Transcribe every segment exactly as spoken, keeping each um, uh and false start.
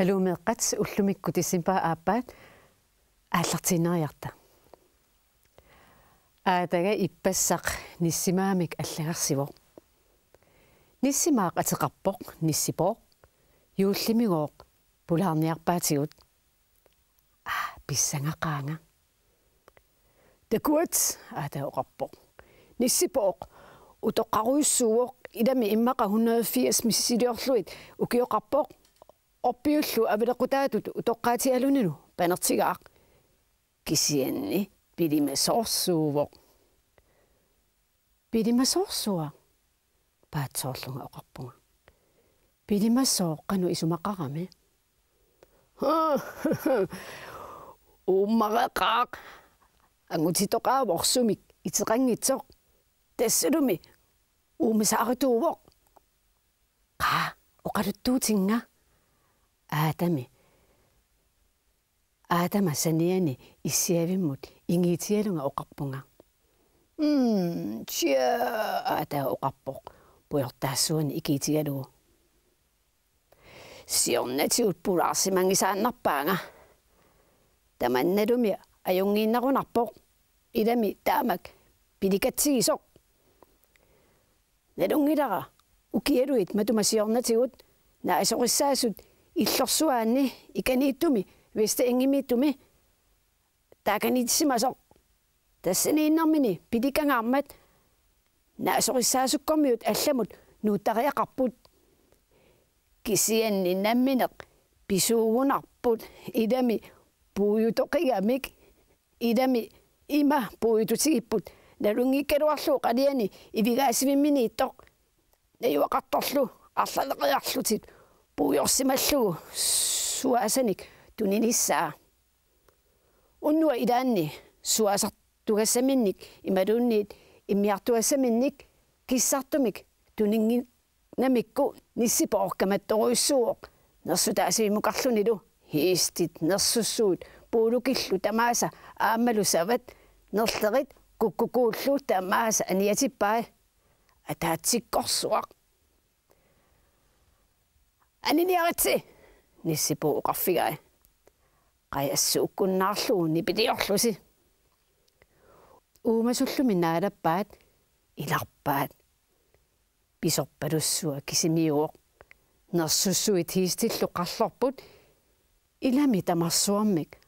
Aluu meeqqat, ullumikkut decembarip aappaat aallartiinnariarta. Aataga ippassaq nissimaamik allagarsivoq. Nissimaaq ateqarpoq Nissipooq, juullimigooq pulaarniarpaatigut. Aa, pissangaqaanga. Takuat, aataga oqarpoq. Nissipooq utoqqarujussuuvoq, ilami immaqa hundrede firs misisiliorlugit ukioqarpoq, orpiullu avileqqutaatut utoqqaatigalunilu panertigaaq. Kisianni pilimasoorsuuvoq. Pilimasoorsuaq? Paatsoorlunga oqarpunga. Pilimasooq qanoq isumaqarami? Uummareqaaq. Angutitoqaavoq sumik iteqanngitsoq. Tassalumi uumasaarituuvoq. Qaa, oqaluttuutinnga. Aatami. Aatama saniani issiavimmut ingiitigalunga oqarpunga. Mm, tja, aataga oqarpoq pujortaassuani ikiitigalugu. Siornatigut pulaarsimanngisaannarpaanga. Tamannalumi ajunngiinnarunarpoq. Ilami taamak pilikatsigisoq. Nalunngilara ukialuit matuma siornatigut naasorissaasut illorsuaanni ikaniittumi Vester Engimiittumi taakaniitissimasoq. Tassaniinnarmini pilikangaarmat naasorissaasukkormiut allamut nuuttariaqarput. Kisianni nammineq pisuugunarput, ilami puiutoqigamik, ilami ima puiututigipput, nalunngikkaluarlugu qaliani ivigaasivimminiittoq. Najugaqartorlu arlaleriarlutit puiorsimallugu suaasanik tuninissaa. Unnuaq ilaanni suaasartugassaminnik imaluunniit immiartugassaminnik kissartumik tuninnginnamikku Nissipooq kamattorujussuuvoq nersutaasivimmukarlunilu. Hiistit nersussuit puulukillu tamaasa aammalu savat nerlerit kukkukuullu tamaasa aniatippai. Ataatsikkorsuaq. Aniniaritsi, Nissipooq oqarfigai. Qajassuukkunnaarlugu nipiliorlusi. Uumasullumi naalappaat, ilarpaat. Pisorpalussuaq kisimiuvoq. Nersussuit hiistillu qarlorput, ilami tamarsuarmik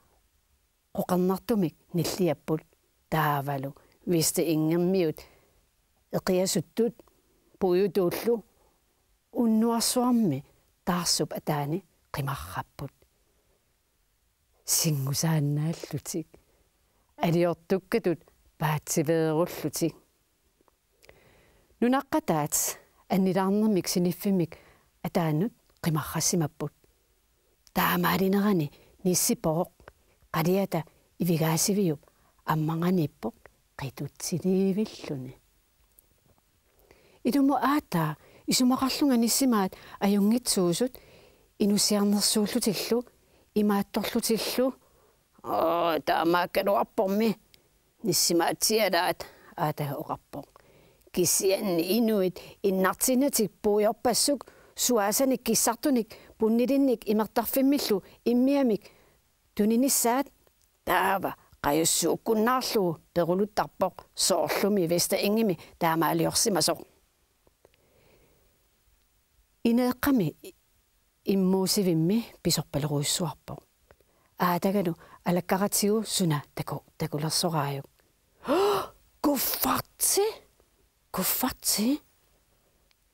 qoqernartumik nilliapput, taavalu Vester Engimiut eqiasuttut puiutuullu unnuarsuarmi taarsup ataani qimarrapput. Singusaannaallutik, aliortukkatut paatsiveerullutik. Nunaqqataat annilaarnermik siniffimmik ataanut qimarrassimapput. Taamaalinerani Nissipooq qaliata ivigaasiviup ammanganiippoq qitutsiliivilluni. Ilumut aataa isumaqarlunga nissimaat ajunngitsuusut inussiarnersuullutillu imaattorlutillu. Oo, taamaakkaluarpormi, nissimaatsialaat, aataga oqarpoq. Kisianni inuit innartinnatik puiorpassuk suaasanik kissartunik punnilinnik imertarfimmillu immiamik tuninissaat, taava qajassuukkunnaarlugu peruluttarpoq, soorlumi Vester Engimi taamaaliorsimasoq. Ineeqqami immuusivimmi pisorpalerujussuarpoq. Aatagalu alakkaratigu suna taku-, takulersoraajuk. Kuffarti? Kuffarti?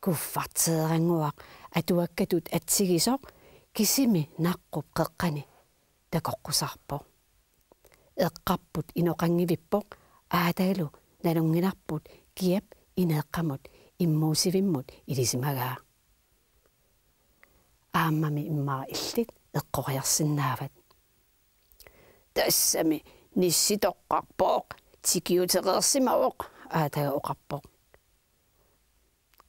Kuffarteerannguaq atuakkatut atsigisoq kisimi naqqup qeqqani takoqqusaarpoq. Eqqarput inoqanngivippoq, aatagalu nalunngilarput kiap ineeqqamut immuusivimmut ilisimagaa. Aammami immaqa illit eqqoriarsinnaavat. Tassami nissitoqqarpoq, tikiutereersimavoq, aataga oqarpoq.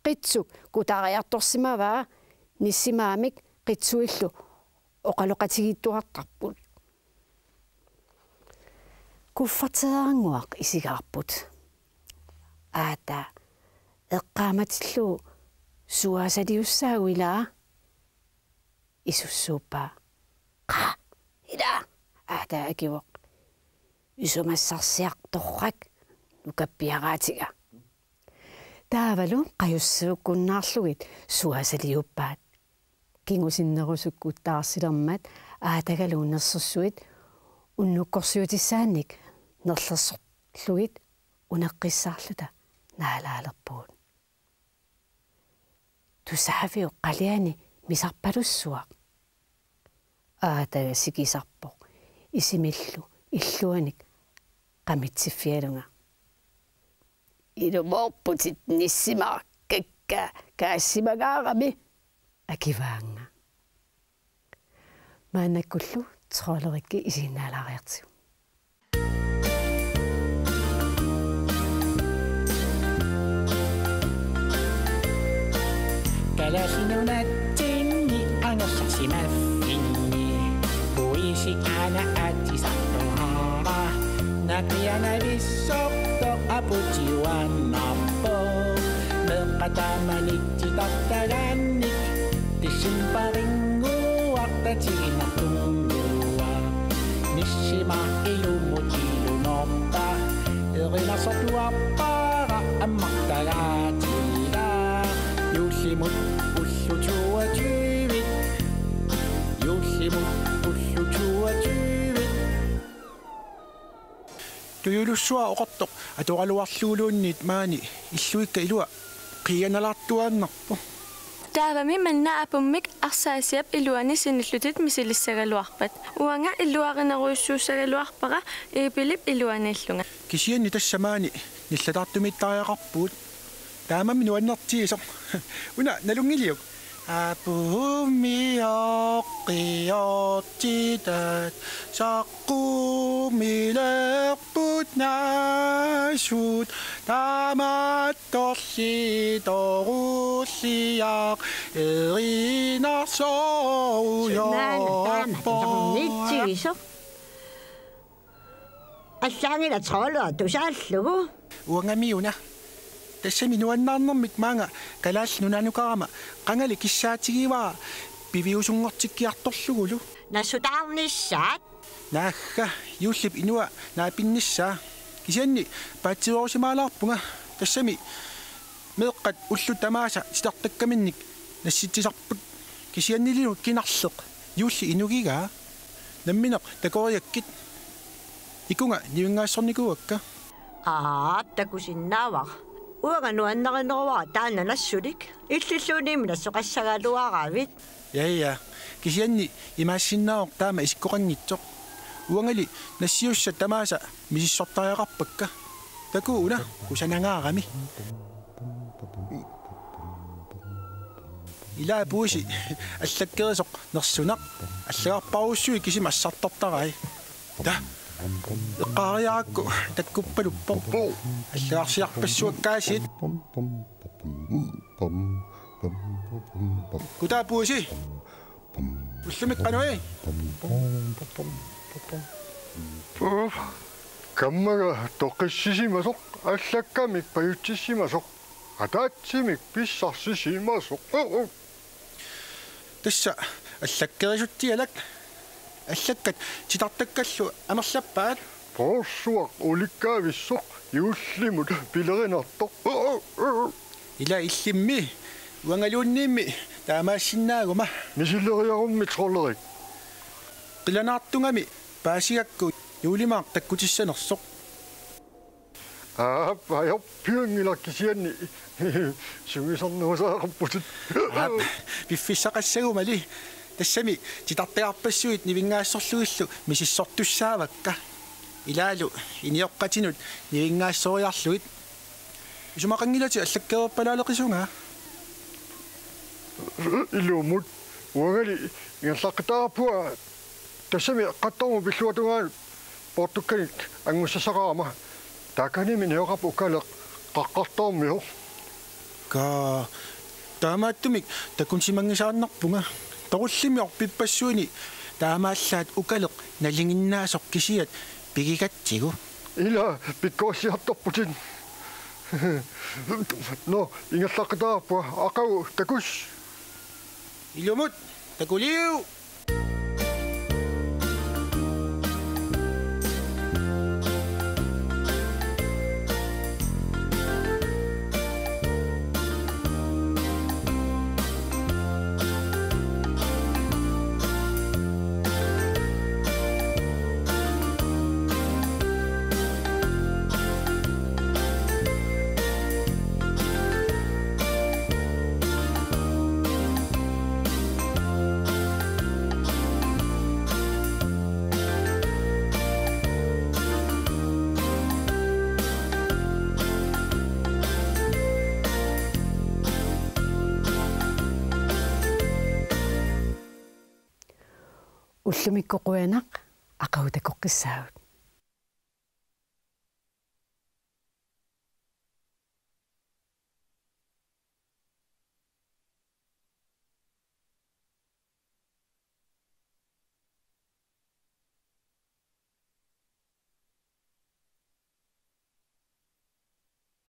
Qitsuk kutaariartorsimavaa, nissimaamik qitsuillu oqaloqatigiittuartarput. Kuffarteerannguaq isigaarput. Aataa, eqqaamatillugu suaasaliussaagut ilaa? Isussuuppaa. "Qaa, ila," aataakivoq. "Isumassarsiaq torrak nukappiaraatiga." Taavalu qajussuukkunnaarlugit suaasaliuppaat. Kingusinnerusukkut taarsilermat aatagaluunnersorsuit unnukkorsiutissaannik nerlersorlugit uneqqissaarluta naalaalerpugut. "Tusaaviuk qaliani misarpalussuaq?" Aataga sikisarpoq isimillu illuanik qamitsiffigalunga. "Ilumoorputit nissimaaq kakka kaassimangaarami," akivaannga. Maannakkullu Trolderikki isiginnaalaariartigu. Kalaallit Nunaatsinni angerlarsimaffinni puisi aana aatsisartoraara. Naqianavissortoq aputiuaannarpoq meeqqat taamani titartagaannik. Decembarinnguaq tatiginartunnguaq, nissimaaq ilumut ilumoorpa, erinarsortuarpara ammartagaatila. Juullimut ullut toogtyve, juullimut ullut toogtyve. Tujulussuaq oqartoq atoraluarluguluunniit maani illuikka ilua qiianalaartuaannarpoq. Taavami manna apummik arsaasiap iluani sinillutit misilissagaluarpat. Uanga iluarinerujussuussagaluarpara Iipilip iluaniillunga. Kisianni tassa maani nillataartumiittariaqarpugut. Taamami nuannertigisoq. Una nalunngiliuk? Apummi oqqiortitat saqqummilerput naasuut, taamaattorli torulliaq erinarsorujoorpoq. Maana taama nalunngitsuisoq. Allaanngilaq Trolleriup tusaallugu. Uangami una. Tassami nuannaarnermik maanga Kalaallit Nunaanukarama qangali kissaatigivara piviusunngortikkiartorlugulu. Nassutaarnissaat? Naagga, juullip inua naapinnissaa. Kisianni paatsiveerusimaalaarpunga. Tassami meeqqat ullut tamaasa titartakkaminnik nassitsisarput, kisiannili kinarleq juulli inugigaa. Nammineq takoriakkit. Ikunga nivinngaassornikuuakka? Aap, takusinnaavara. Uanga nuannarineruara taanna nassulik. Illilluunniimmi nassoqassagaluaravit. Ja, ja. Kisianni imaassinnaavoq taama isikkoqanngitsoq. Uangali nassiussat tamaasa misissortariaqarpakka. Takuuk una kusanangaarami. Ilaa puisi allakkerisoq nersunaq, allagarparujussuit kisimi assartortarai. Ta. Eqqaariarakku takkuppaluppoq. Allagarsiarpassuakkaasiit. Kutaa puisi. Ullumi qanoq? Uff, kammaga toqissisimasoq, allakkamik pajutsissimasoq, ataatsimik pissarsisimasoq. Tassa allakkerisutsialak. Allakkat titartakkallu amerlappaat. Poorsuaq ulikkaavissoq juullimut pilerinartoq. Ila illimmi, uangaluunniimmi taamaassinnaaguma. Misileriarummi Trolderik. Qilanaartungami paasigakku juulimaaq takkutissanersoq. Aap, ajorpiunngilaq kisianni sungiusarnerusariaqarputit. Aap, piffissaqassagumali. Tassami titartagarpassuit nivinngaassorlugillu misissortussaavakka. Ilaalu inioqqatinut nivinngaassooriarlugit. Isumaqanngilatit allakkereerpalaaleqisunga? Ilumut, uangali ingerlaqqittarpunga. Tassami qaqqartormut pilluatungaanut poortukkanik angusassaqarama. Taakaniimi nioqarpoq ukaleq qaqqartormioq. Kaa, taamaattumik takunsimanngisaannarpunga. Torullimmik orpippassuini taamaallaat ukaleq nalinginnaasoq kisiat pigigatsigu. Ila pikkorsiartorputit. Nå, ingerlaqqittarpunga, aqagu takuss. Ilumut, takuliu. Ullumikkut qujanaq, aqagu takoqqissaagut.